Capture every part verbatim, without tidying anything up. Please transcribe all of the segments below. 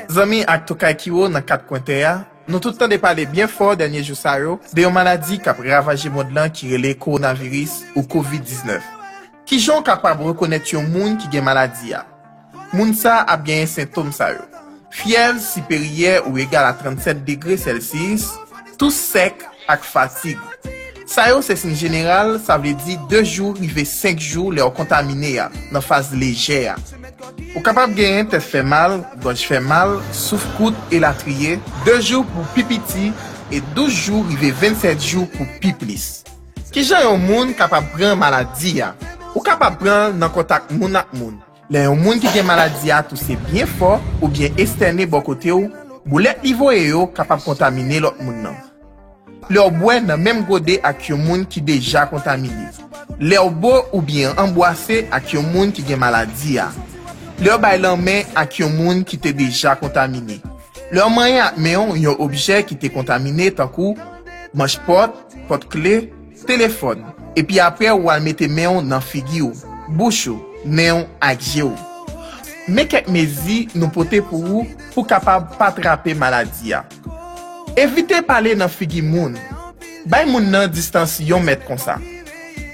Zanmi ak tokay Kiwo nan kat kwen tè a, nou tout tande pale byen fò dènye jou sa yo de yon maladi k ap ravaje mond lan ki rele kowonaviris ou kovid diznèf. Kijan w kapab rekonèt yon moun ki gen maladi a? Moun sa ap genyen sentòm sa yo: fyèv siperyè ou egal a trannsèt degre Celsius, tous sèk ak fatig. Sa yo se siy jeneral, sa vle di de jou rive senk jou lè w kontamine a, nan faz lejè a. Ou kapab genyen tèt fè mal, gòj fè mal, souf kout, elatriye, de jou pou pi piti e douz jou rive vennsèt jou pou pi plis. Kijan yon moun kapab pran maladi a? Ou kapab pran l nan kontak moun ak moun. Lè yon moun ki gen maladi a touse byen fò oubyen estène bò kote w, boulèt li voye yo kapab kontamine lòt moun nan. Lè w bwè nan menm gode ak yon moun ki deja kontamine. Lè w bo oubyen anbwase ak yon moun ki gen maladi a. Lè w bay lanmen ak yon moun ki te deja kontamine. Lè w manyen ak men w yon objè ki te kontamine, tankou manch pòt, pòt kle, telefòn, epi apre ou al mete men w nan figi w, bouch ou, nen w ak je w. Men kèk mezi nou pote pou ou pou kapab pa trape maladi a. Evite pale nan figi moun. Bay moun nan distans yon mèt konsa.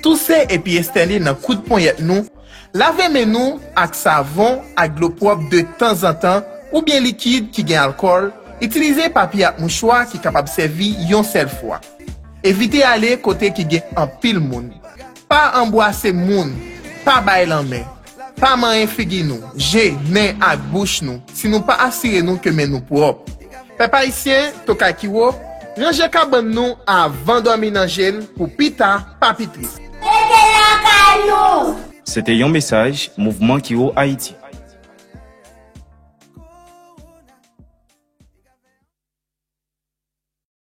Touse epi estène nan koud ponyèt nou. Lave men nou ak savon ak dlo pwòp de tanzantan oubyen likid ki gen alkòl. Itilize papye ak mouchwa ki kapab sèvi yon sèl fwa. Evite ale kote ki gen anpil moun. Pa anbwase moun. Pa bay lanmen. Pa manyen figi nou, je, nen ak bouch nou si nou pa asire nou ke men nou pwòp. Pèp ayisyen, tokay Kiwo, ranje kabann nou avan dòmi nan je l pou pita pa pi tris. Rete lakay nou! Se te yon mesaj Mouvman Kiwo Ayiti.